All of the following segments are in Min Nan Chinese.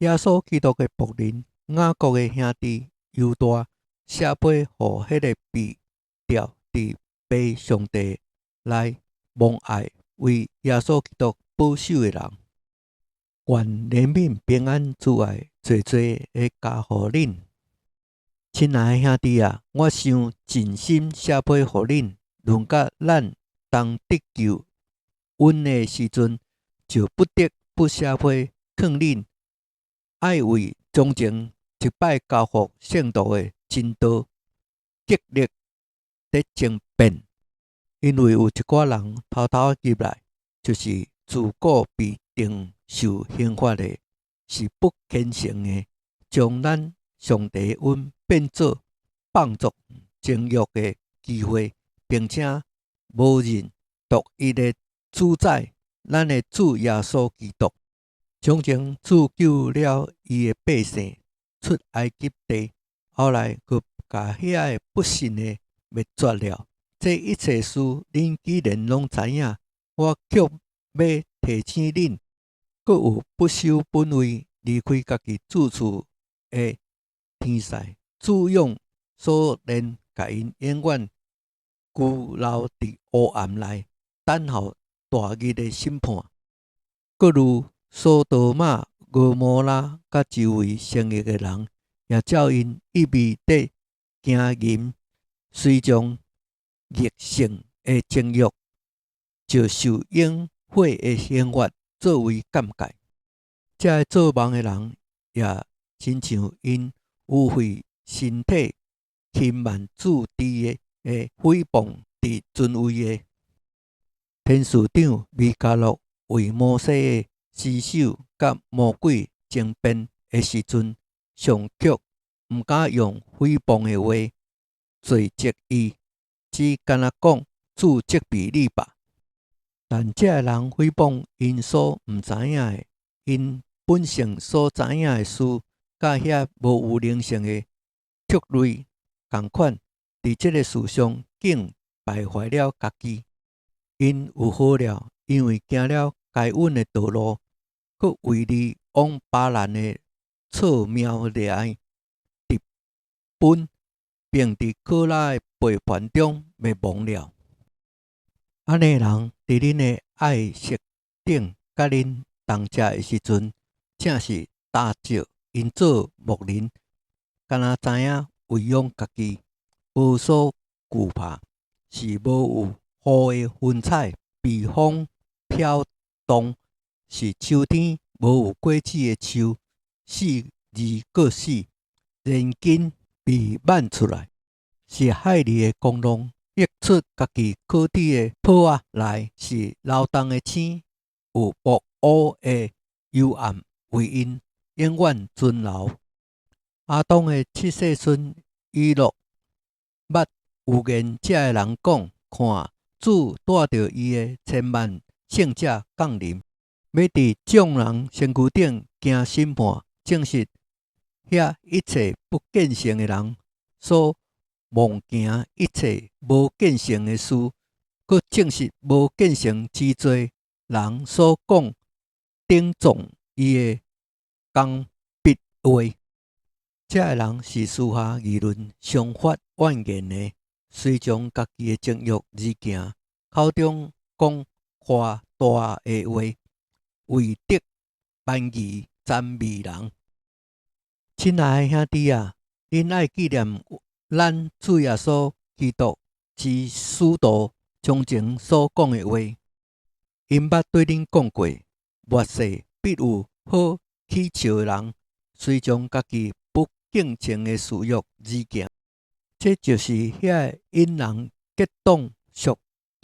耶穌基督的僕人雅各的兄弟猶大寫批予彼个被召佇父上帝內蒙愛為耶穌基督保守的人，願憐憫、平安、慈愛濟濟的加予恁。親愛的兄弟啊，我想盡心寫批予恁，論到咱同得救恩的時陣，就不得不寫批勸恁，愛為從前一擺交付聖徒的真道，極力佇爭辯。因為有一寡人偷偷入來，就是自古被定受刑罰的，是不虔誠的，將咱上帝的恩變做放縱情慾的機會，並且無認獨一的主宰，咱的主耶穌基督。從前主救了伊的百姓出埃及地，後來閣共遐个不信的滅絕了。這一切事，恁既然攏知影，我卻欲提醒恁，閣有不守本位、離開家己住處的天使，主用鎖鏈共𪜶永遠拘留佇黑暗內，等候大日的審判。閣如所多瑪、蛾摩拉佮周圍生活的人，也照𪜶一味佇行淫，隨從逆性的情慾，就受永火的刑罰作為鑑戒。這个做夢的人，也親像𪜶污穢身體、輕慢自知的誹謗佇尊位的。天使長米迦勒為摩西的屍首佮魔鬼爭辯的時陣，尚卻毋敢用誹謗的話罪責伊，只干焦講：主責備你吧。但這个人誹謗𪜶所毋知影的，𪜶本性所知影的事，佮遐無有靈性的畜類仝款，佇這个事上竟敗壞了家己。𪜶有禍了，因為行了該隱的道路，閣違離往巴蘭的錯謬來直奔，並佇可拉的背叛中滅亡了。按呢人佇恁的愛席頂佮恁同食的時陣，正是搭藉𪜶做牧人，敢若知影餵養家己，無所懼怕，是無有雨的雲彩，被風飄動，是秋天無有果子的樹，死而閣死，連根被挽出來，是海裡的江浪，溢出家己可恥的泡仔來，是流動的星，有薄霧的幽暗為𪜶永遠存留。亞當的七世孫以諾捌預言這个人講：看，主帶著伊的千萬聖者降臨，欲佇眾人身軀頂行審判，證實遐一切不虔誠的人所妄行一切無虔誠的事，閣證實無虔誠之罪人所講頂撞伊的剛愎話。這个人是私下議論、常發怨言的，隨從家己的情慾而行，口中講誇大的話，為得便宜諂媚人。親愛的兄弟啊，恁愛紀念咱主耶穌基督之使徒從前所講的話，𪜶捌對恁講過：末世必有好起笑的人，隨從家己不敬虔的私欲而行。這就是遐个引人結黨、屬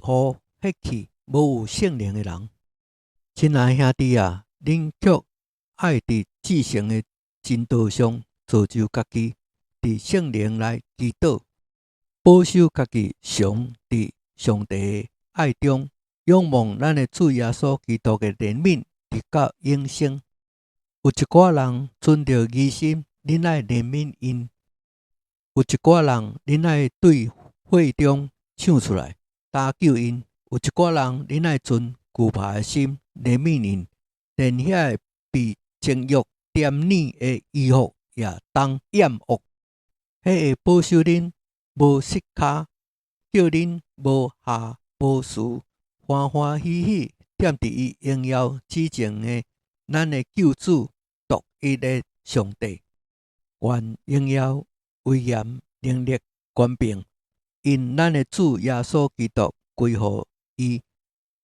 乎血氣、無有聖靈的人。親愛兄弟啊，恁卻愛佇至聖的真道上造就家己，佇聖靈內祈禱，保守家己常佇上帝的愛中，仰望咱的主耶穌基督的憐憫，直到永生。有一寡人存著疑心，恁愛憐憫𪜶；有一寡人，恁愛對火中搶出來，搭救𪜶；有一寡人，恁愛存懼怕的心憐憫𪜶，連遐个被情慾恬膩的衣服也當厭惡。彼會保守恁無失跤，叫恁無瑕無疵，歡歡喜喜踮佇伊榮耀之前的咱的救主獨一的上帝，願榮耀、威嚴、能力、權柄，因咱的主耶穌基督歸予伊，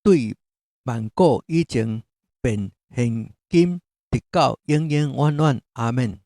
對萬古以前，便現今，直到永永遠遠。阿們。